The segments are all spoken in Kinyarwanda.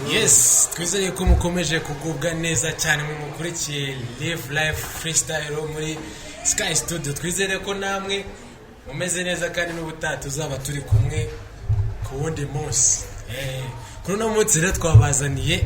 Yes, twizeye ko mukomeje kugubwa neza cyane mu mukurikiye Live Life Freestyle muri Sky Studio. Twizere ko namwe mumeze neza, kandi n'ubutaha tuzaba turi kumwe ku wundi munsi. Kuri uno munsi rero twabazaniye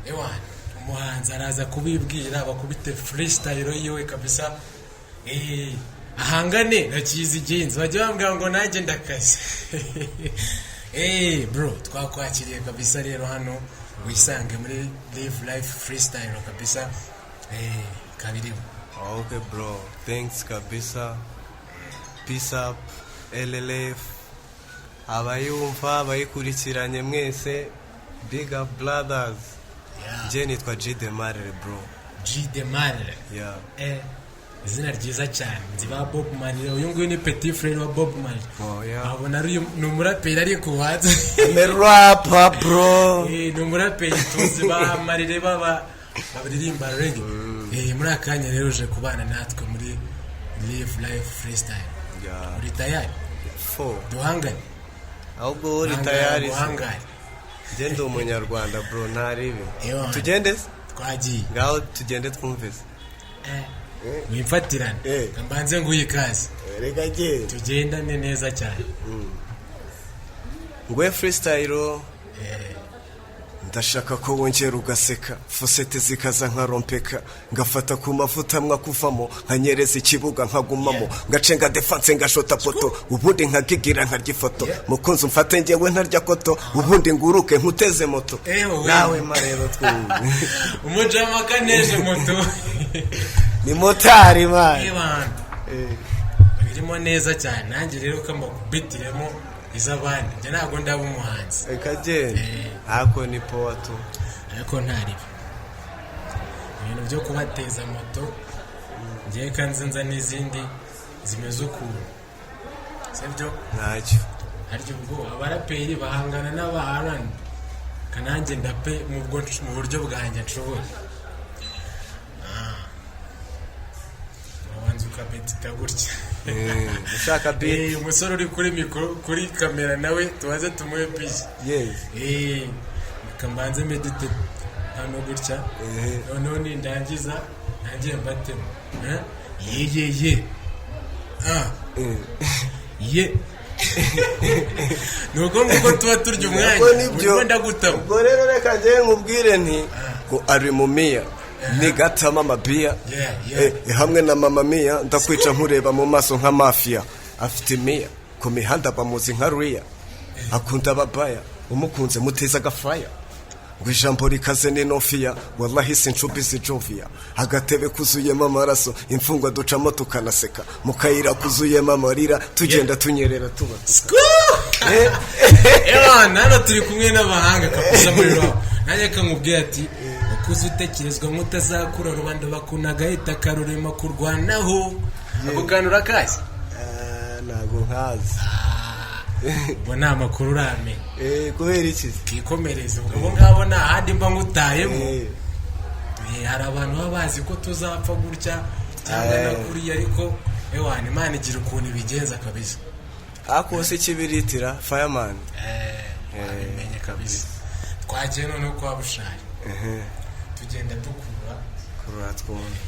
ewana umuhanzi, araza kubibwira, bakubite freestyle yiwe kabisa. Ahangane na Kizigenza, bajya bambwira ngo nanjye ndakaze. Bro, twakwakiriye kabisa rero hano, wisange muri Live Life Freestyle kabisa. Kabiriho. Okay bro, thanks kabisa. Peace up, LLF. Abayumva, abayikurikiranye mwese, big up brothers. Njye nitwa G Demarre, bro. G Demarre? Yeah. Izina ryiza cyane. Nzi ba Bob Marley, uyu nguyu ni petit frère wa Bob Marley. Oh, yeah. Abona ari ni umuraperi ariko hanze. I'm a rapper, bro. Ni umuraperi, tuzi ba Marley baba baririmba reggae. Muri aka kanya rero uje kubana natwe muri Live Life Freestyle. Yeah. Uri tayari? Four. Duhangane? Ahubwo uri tayari se? Guhangane. Njye ndi umunyarwanda, bro, ntaribi. Ewa. Tugende se? Twagiye. Ngaho tugende twumve se. Wimfatirane. Mbanze nguye ikaze. Reka genda. Tugendane neza cyane. Ngwe freestyle. Ndashaka ko wongera ugaseka, fosete zikaza nka rompeka, ngafata ku mavuta mwakuvamo, nkanyereza ikibuga nkagumamo, ngacenga défense, ngashota poteau, ubundi nkagigira nkarya ifoto. Mukunzi, umfate ngewe ntarya koto, ubundi nguruke nkuteze moto. Ewe. Nawe marero twumve. Umujama kaneje moto. Ni motari, man. Ebana, birimo neza cyane. Nanjye rero kamakubitiremo iz'abandi, njye ntabwo ndaba umuhanzi. Reka genda, ako ni powa tu. Ariko ntaribi ibintu byo kubateza moto, ngewe kanze nza n'izindi zimeze ukuntu, sibyo? Ntacyo. Harya ubwo abaraperi bahangana n'abaharani, kananjye ndape mu buryo bwanjye nshoboye. Urabanza ukabetita gutya. Ushaka beat? Umusore uri kuri mikoro, kuri kamera, nawe tubaze tumuhe pisi. Yes. Reka mbanze medite hano gutya. Noneho nindangiza nangiye mbatemo. Ye ye ye, ah ye, ni uko nguko tuba turya umwanya. Ubwo nibyo. Urimo ndagutamo. Ubwo rero reka njyewe nkubwire nti ngo ari mu miya nigatama amabiya. Hamwe na mama miya, ndakwica nkureba mu maso nka mafiya. Afite imiya ku mihanda, bamuzi nka riya, akunda ababaya, umukunze muteza agafaya, ngo ijambo rikaze ni nofiya. Wallahi sinshubizi joviya, agatebe kuzuyemo amaraso, imfungwa ducamo tukanaseka, mu kayira kuzuyemo amarira, tugenda tunyerera tubatuka. Ewana, hano turi kumwe n'abahanga kabisa muri rap. Nanjye kamubwira ati ukuze utekerezwa nk'utazakura, rubanda bakunagahita karurema kurwanaho. Ako kantu urakazi? Ntabwo nkazi. Ubwo nta makuru uramenya. Kubera iki? Twikomereze ubwo, abo ngabo nta handi mba ngutayemo. Hari abantu baba bazi ko tuzapfa gutya cyangwa na kuriya, ariko ewana Imana igira ukuntu ibigenza kabisa. Ariko se ikibiritira fireman? Wabimenye kabisa. Twagiye noneho kwa Bushari, tugenda dukura. Kurura twumve.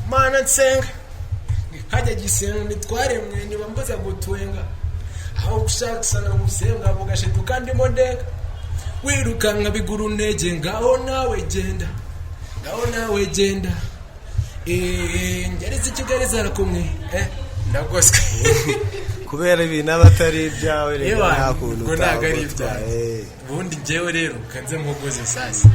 Mana nsenga hajya gisenga, ntitwaremwe ntibambuza gutwenga, aho gushaka na gusenga bugashiduka ndimo ndega, wirukanka bigura intege. Ngaho nawe genda, ngaho nawe genda. Ngeri z'i Kigali zarakumwe. Ndagoswe. Kubera ibintu aba atari ibyawe rero. Ewa, nta kuntu ubwo ntabwo ari utagotwa, ibyanjye. Ubundi njyewe rero kanze mpogoze sasa.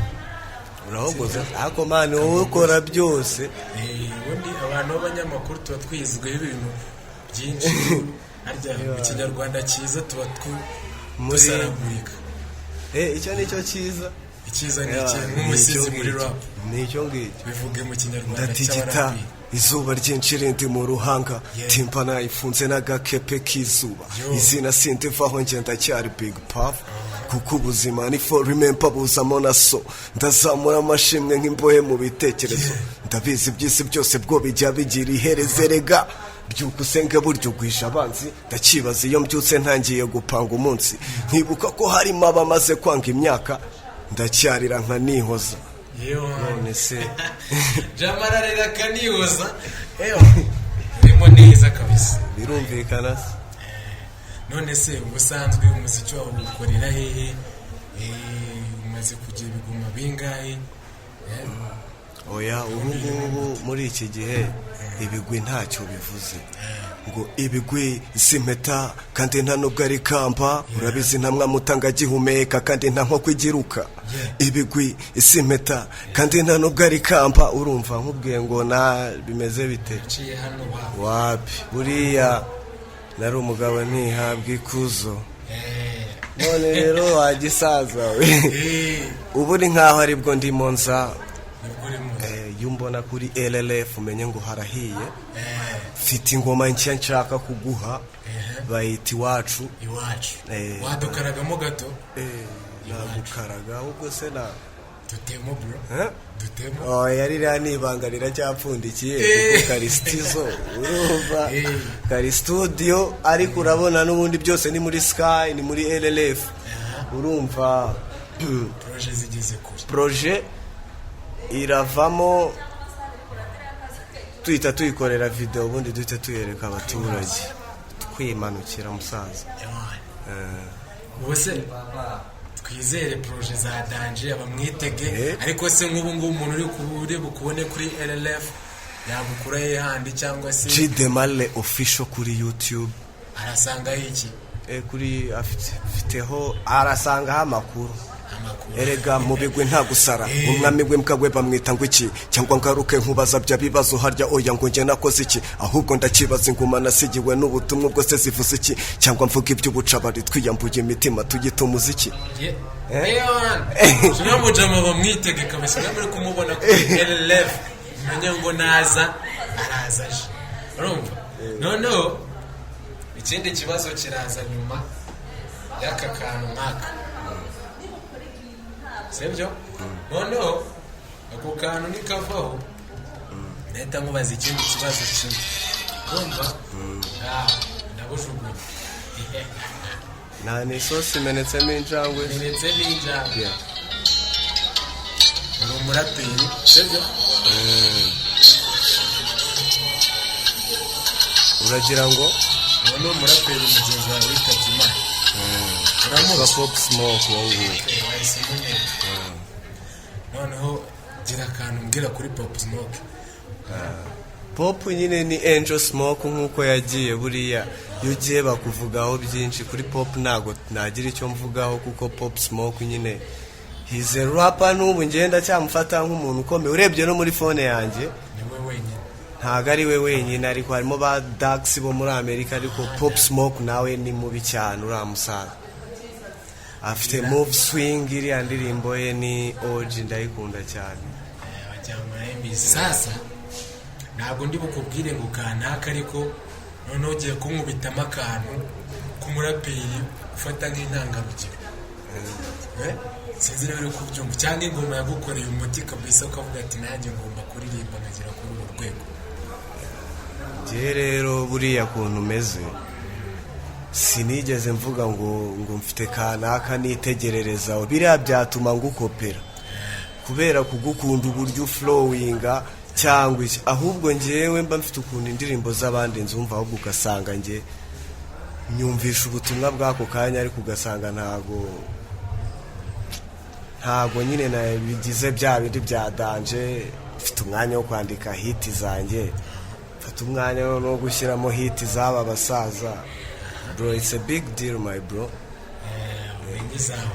Urahogoza, ariko man, wowe ukora byose. Ubundi abantu b'abanyamakuru tuba twizweho ibintu byinshi. Harya mu Kinyarwanda cyiza tuba dusaragurika. Icyo ni cyo cyiza. Icyiza ni Yeah, iki? ni Nk'umusizi icyo muri ngicyo. rap. Ni icyo ngicyo. Bivuge mu Kinyarwanda Ndatigita. cy'abaraperi. Izuba ryinshi rindi mu ruhanga. Timba nayifunze n'agakepe k'izuba. Yo. Izina sindivaho, ngenda cyari big puff, kuko ubuzima ni for remember, buzamo na so. Ndazamura amashimwe nk'imbohe mu bitekerezo. Ndabizi iby'isi byose bwo bijya bigira ihereze. Rega byuka usenge, burya ugwisha abanzi. Ndakibaza iyo mbyutse ntangiye gupanga umunsi, nkibuka ko harimo abamaze kwanga imyaka. Ndacyarira nkanihoza. Yewe. None se? Jamara ararira akanihoza. Ewa, urimo neza kabisa. Birumvikana se? None se ubusanzwe umuziki wawe uwukorera hehe? Umaze kugira ibiguma bingahe? Oya, ubu ngubu muri iki gihe ibigwi ntacyo bivuze, ngo ibigwi si impeta kandi nta nubwo ari kamba. Urabizi, nta mwamutanga agihumeka kandi nta nkoko igiruka. Ibigwi si impeta kandi nta nubwo ari kamba. Urumva nkubwiye ngo na bimeze bite? Uciye hano wa Wapi, buriya nari umugabo ntihabwa ikuzo. None rero wagisaza we, ubu ni nkaho aribwo ndimo nza. Nibwo urimo. Iyo umbona kuri LLF umenye ngo harahiye. Mfite ingoma nshya nshaka kuguha, bayita Iwacu. Iwacu. Eh. Wadukaragamo gato? Nagukaraga ahubwo se na Dutemo, bro. Eh? Dutemo. Oya, ririya ni ibanga, riracyapfundikiye kuko karisitizo, urumva, kari studio, ariko urabona n'ubundi byose ni muri Sky, ni muri LLF, urumva. Projet zigeze kure. Projet iravamo, tuhita tuyikorera video, ubundi duhita tuyereka abaturage, twimanukira musaza. Ubu se twizere projet za danger, bamwitege? Eh. Ariko se nk'ubu ngubu umuntu uri bukubone kuri LLF yagukura he handi cyangwa se? G Demale Official kuri YouTube. Arasangaho iki? Kuri afiteho, arasangaho amakuru. Amakuru. Erega mu bigwi nta gusara. Umwami w'imbwa we bamwita ngo iki? Cyangwa ngaruke nkubaza bya bibazo harya? Oya, ngo njye nakoze iki? Ahubwo ndakibaza, inguma nasigiwe n'ubutumwa ubwo se zivuze iki? Cyangwa mvuga iby'ubucabari twiyambuye imitima tugita umuziki? Ewan mujama bamwitege kabisa. Niba muri kumubona kuri LLF, umenye ngo naza araza aje. Urumva, noneho ikindi kibazo kiraza nyuma y'aka kantu nk'aka, sibyo? Noneho ako kantu nikavaho, ndahita nkubaza ikindi kibazo kimwe. Urumva, ngaho ndabujugunye. Nta n'isosi imenetsemo injangwe. Imenetse n'injangwe. Yeah. Uri umuraperi, sibyo? Uragira ngo? Uwo ni umuraperi mugenzi wawe witabye Imana. Wa Uramuzi? Pop Smoke uwo nguwo. Wahise umumenya. Noneho gira akantu umbwira kuri Pop Smoke. Pop nyine ni Angel Smoke nk'uko yagiye. Buriya iyo ugiye bakuvugaho byinshi. Kuri Pop ntabwo nagira icyo mvugaho kuko Pop Smoke nyine he's a rapper. N'ubu ngenda cyamufata nk'umuntu ukomeye, urebye no muri phone yanjye. Ni we wenyine? Ntabwo ari we wenyine, ariko harimo ba Dax bo muri Amerika, ariko Pop Smoke nawe ni mubi cyane. Uriya musaza afite Move Swing, iriya ndirimbo ye ni OG, ndayikunda cyane. Wagira ngo nawe. Sasa ntabwo ndi bukubwire ngo kanaka, ariko noneho ugiye kunkubitamo akantu k'umuraperi ufata nk'intangarugero. Sinzi niba uri kubyumva, cyangwa ingoma yagukoreye umuti kabisa ukavuga ati: "Nanjye ngomba kuririmba nkagera kuri uru rwego." Njye rero buriya kuntu umeze, sinigeze mvuga ngo mfite kanaka nitegerereza. Biriya byatuma ngukopera kubera kugukunda uburyo uflowinga cyangwa iki. Ahubwo ngewe mba mfite ukuntu indirimbo z'abandi nzumva, ahubwo ugasanga nge nyumvisha ubutumwa bw'ako kanya, ariko ugasanga ntago nyine bigize bya bindi bya danger. Mfite umwanya wo kwandika hit zanjye, mfata umwanya wo gushyiramo hit z'aba basaza. Bro, it's a big deal, my bro. Umenye izawe,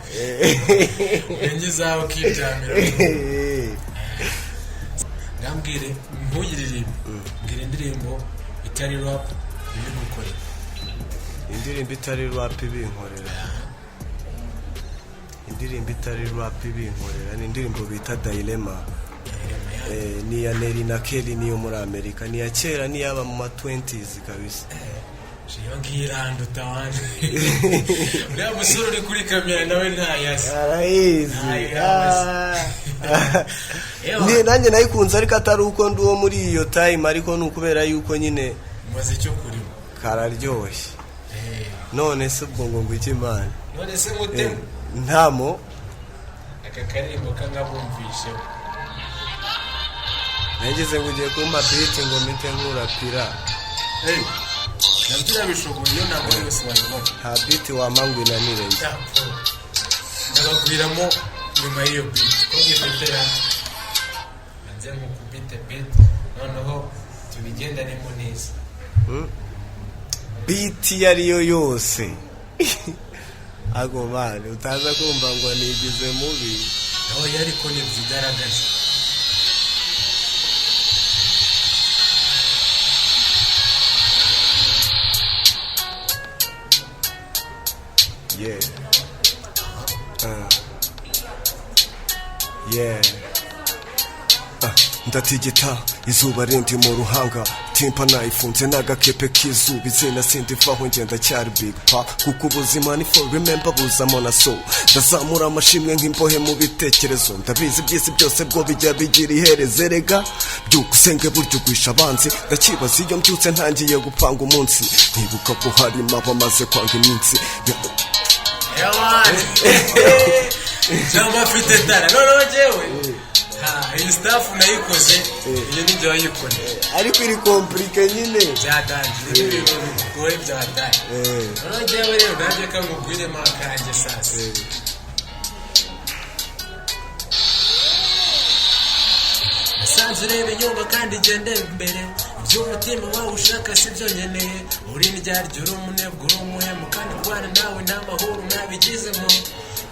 umenye izawe ukiryamira. Ngambwire, ntuyiririmbe, mbwira indirimbo itari rap ibigukorera. Indirimbo itari rap ibinkorera, indirimbo itari rap ibinkorera ni indirimbo bita Dilemma. Ni iya Nelly na Kelly, niyo muri Amerika, ni iya kera, ni iyaba mu ma 20s kabisa. Iyo ngiyo iranduta wanjye. Uriya musore uri kuri kamera nawe ntayazi. Arayizi. Ntayazi. Ni nanjye nayikunze, ariko atari uko ndi uwo muri iyo time, ariko ni ukubera yuko nyine Umuziki ukurimo. kararyoshye. None se ubwo ngo iki, Imana? None se ngutemo? Ntamo. Aka karirimbo kangabumvisheho. Nagize ngo ugiye kumpa beat ngo mpite nkurapira. Nabyo urabishoboye, iyo ntabwo yose wayibona. Nta beat wampa ngo inanire njye. Ndabagwiramo nyuma y'iyo beat ko ngifite ya nze nkukubite beat, noneho tubigendanemo neza. Beat iyo ari yo yose ako man, utaza kumva ngo nigize mubi. Aho ariko nibyigaragaza. Yeah. Yeah. Ndatigita izuba rindi mu ruhanga, timpa nayifunze n'agakepe k'izuba, izina sindivaho, ngenda cyari big pa, kuko ubuzima ni for remember, buzamo na so ndazamura amashimwe nk'imbohe mu bitekerezo. Ndabizi iby'isi byose bwo bijya bigira ihereze, rega byuka usenge, burya ugwisha abanzi. Ndakibaza iyo mbyutse ntangiye gupanga umunsi, nkibuka ko harimo abamaze kwanga iminsi. Ewana cyangwa afite tara. Noneho njyewe iyi stuff nayikoze, iyo ni njye wayikoreye. Ariko iri compliqué nyine. Byatanje, ni ibintu bigoye byatanje. Noneho njyewe rero nanjye kamubwiremo akanjye sasa. Nasanze ureba inyuma kandi igende imbere, iby'umutima wawe ushaka si byo nkeneye. Uri indyarya, uri umunebwe, uri umuhemu, kandi kubana nawe nta mahoro nabigizemo.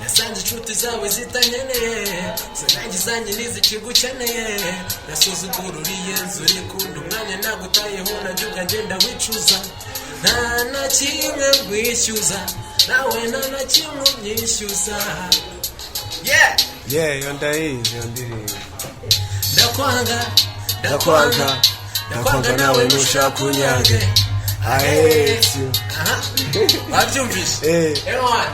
Nasanze inshuti zawe zitankeneye, zanjye zanjye ntizikigukeneye. Nasuzugura uriyenza, urikunda umwanya nagutayeho, najya ubwa wicuza. Nta na kimwe nkwishyuza, nawe nta na kimwe unyishyuza, yeah. Yeah, iyo ndayizi iyo ndirimbo. Ndakwanga. Ndakwanga, ndakwanga, nawe ntushaka unyange. I hate you. Aha. Wabyumvise? Eh. Ewan,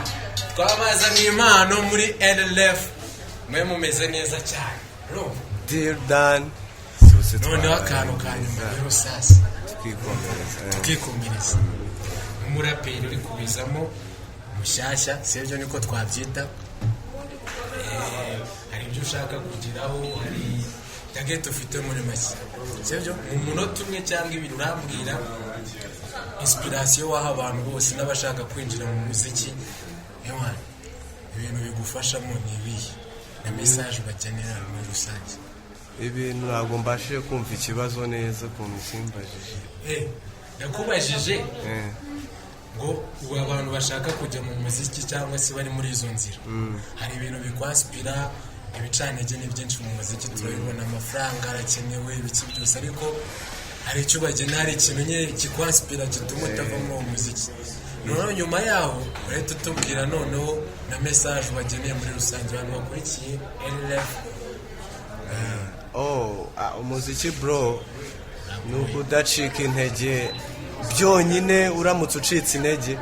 twabazaniye impano muri LLF, mwe mumeze neza cyane, urumva? Dear Dan. Noneho akantu ka nyuma rero sasa. Twikomereza. Tukikomereza. Umuraperi uri kubizamo mushyashya, sibyo niko twabyita? Hari ibyo ushaka kugeraho, hari target ufite muri make, sibyo? Mu munota umwe cyangwa ibiri urambwira inspiration waha abantu bose n'abashaka kwinjira mu muziki. Ewana, ibintu bigufashamo ni ibihe, na message ubagenera muri rusange? Ibintu ntabwo mbashije kumva ikibazo neza ukuntu ukimbajije. Ndakubajije ngo ubu abantu bashaka kujya mu muziki cyangwa se bari muri izo nzira, hari ibintu bikwasipira, ibicantege ni byinshi mu muziki turabibona, amafaranga arakenewe, ibiki byose, ariko hari icyo ubagena, hari ikintu nyine kikwasipira gituma utava muri uwo muziki. Noneho nyuma yaho urahita utubwira noneho na message ubageneye muri rusange abantu bakurikiye LF. Oh, umuziki bro ni ukudacika intege byonyine. Uramutse ucitse intege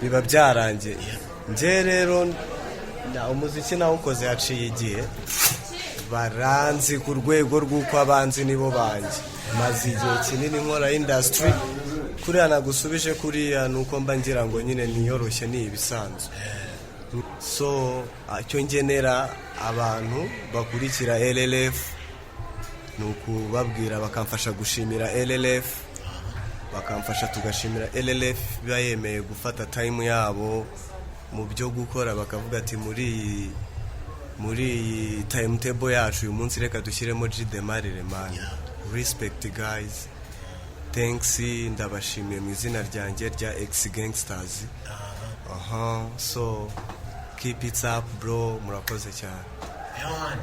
biba byarangiye. Njye rero umuziki nawukoze haciye igihe, baranzi ku rwego rw'uko abanzi nibo banjye. Maze igihe kinini nkora industry. Kuriya nagusubije kuriya ni uko mba ngira ngo nyine niyoroshye, ni ibisanzwe. So icyo ngenera abantu bakurikira LLF ni ukubabwira bakamfasha gushimira LLF, bakamfasha tugashimira LLF iba yemeye gufata time yabo mu byo gukora, bakavuga ati muri iyi timetable yacu uyu munsi reka dushyiremo G de Marire. Man, respect guys, thanks, ndabashimiye mu izina ryanjye rya Ex Gangsters. Aha, so keep it up bro, murakoze cyane. Ewan.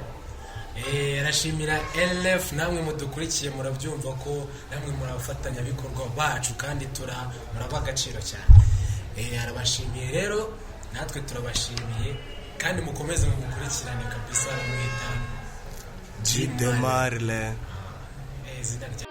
Arashimira LF, namwe mudukurikiye murabyumva ko namwe muri abafatanyabikorwa bacu kandi muraba agaciro cyane. Arabashimiye rero, natwe turabashimiye, kandi mukomeze mumukurikirane kabisa, bamwita G de Marle. Izina rya